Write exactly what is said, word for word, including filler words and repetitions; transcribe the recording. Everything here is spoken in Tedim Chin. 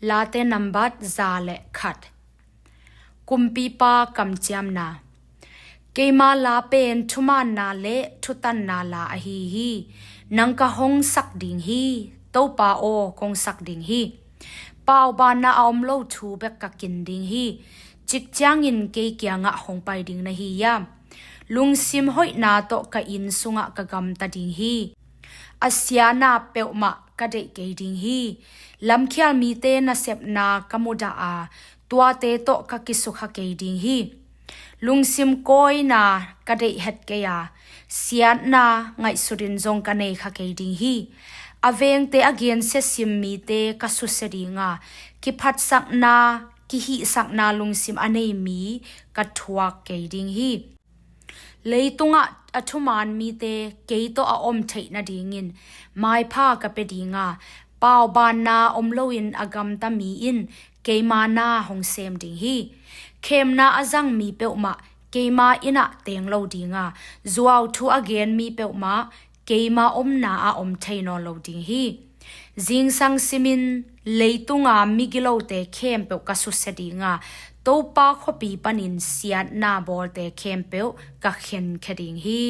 Late nambat za le khat. Kumpipa kamciamna. Keima la pen thumaanna le thutanna la ahi hi. Nang ka hong sak ding hi. Topa aw, kong sak ding hi. Paubaanna a om lo thu bek ka kin ding hi. Cikciangin kei kiangah hong pai ding na hi hiam? Lungsim hoihna tawh ka inn sungah ka gamta ding hi. A siatna peuhmah ka deih kei ding hi. Lamkhial mite nasepna ka mudah a, tuate tawh ka kisukha kei ding hi. Lungsim kawina ka deih het kei a, siatna ngaihsutin zong ka nei kha kei ding hi. A vengte a gensia sim mite ka susia ding a, kiphatsakna, kihihsakna lungsim a nei mi ka thuak kei ding hi. Leitungah a thumaan mite kei tawh a om theih nadingin maipha ka pia ding a, paubaanna om loin a gamta mi in keima na hong sem ding hi. Khemna a zang mi peuhmah keima innah teng lo ding a, zuauthu a gen mi peuhmah keima omna ah om thei nawn lo ding hi. Zingsang simin leitunga migilote khempeuh ka susia ding a, Topa khuapi panin siatna bawlte khempeuh ka khenkhia ding hi.